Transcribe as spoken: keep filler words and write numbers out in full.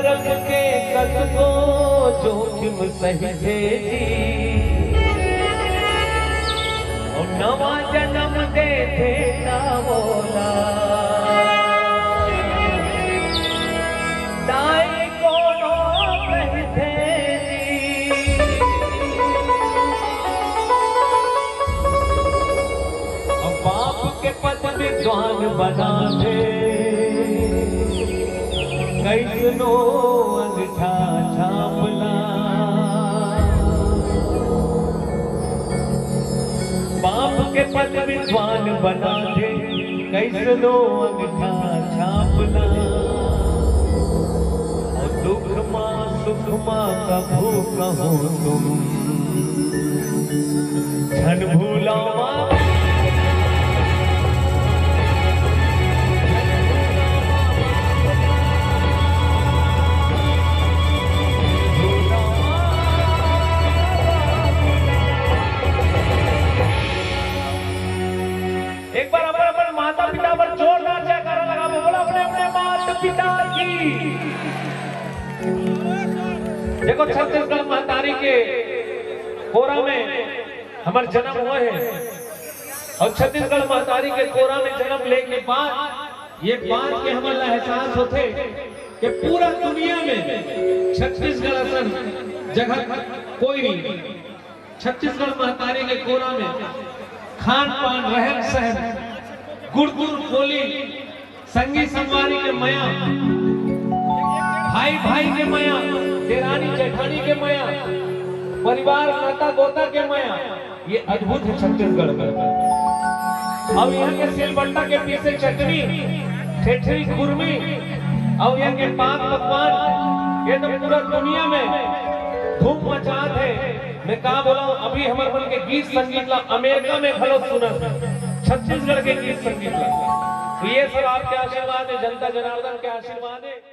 रख के कतको जोखिम सहिथे जी, अउ नवा जनम देथे ना ओला दाई कोनो कहिथे जी। अउ बाप के पद विद्वान बनाथे, कइसनो अंगठा छाप ला। बाप के पद विद्वान बनाथे, कइसनो अंगठा छाप ला। अउ दुख मा सुख मा कभू कहूँ तुम झन भूलव माँ। एक बार अपन अपन माता पिता पर जोरदार जयकारा लगाबो, बोलो अपने अपने माता पिता की। देखो, छत्तीसगढ़ महतारी के कोरा में हमर जन्म होय हे, अउ छत्तीसगढ़ महतारी के कोरा में जन्म ले के बाद ये बात के हमन ला एहसास होथे कि पूरा दुनिया में छत्तीसगढ़ असन जगह कोई नहीं। छत्तीसगढ़ महतारी के कोरा में खान पान, रहन सहन, गुरतुर बोली, संगी संगवारी के मया, भाई भाई के मया, देरानी जेठानी के मया, परिवार नाता गोता के मया, ये अद्भुत हे छत्तीसगढ़ में। अउ यहाँ के सिलबट्टा के पीसे चटनी, ठेठरी खुरमी, अउ यहाँ के पाक पकवान, ये तो पूरा दुनिया में धूम मचात हे। मैं का बोलव, अभी हमर मन के गीत संगीत ला अमेरिका में घलो सुनत हे, छत्तीसगढ़ के गीत संगीत ला। तो ये सब आपके आशीर्वाद हे, जनता जनार्दन के आशीर्वाद हे।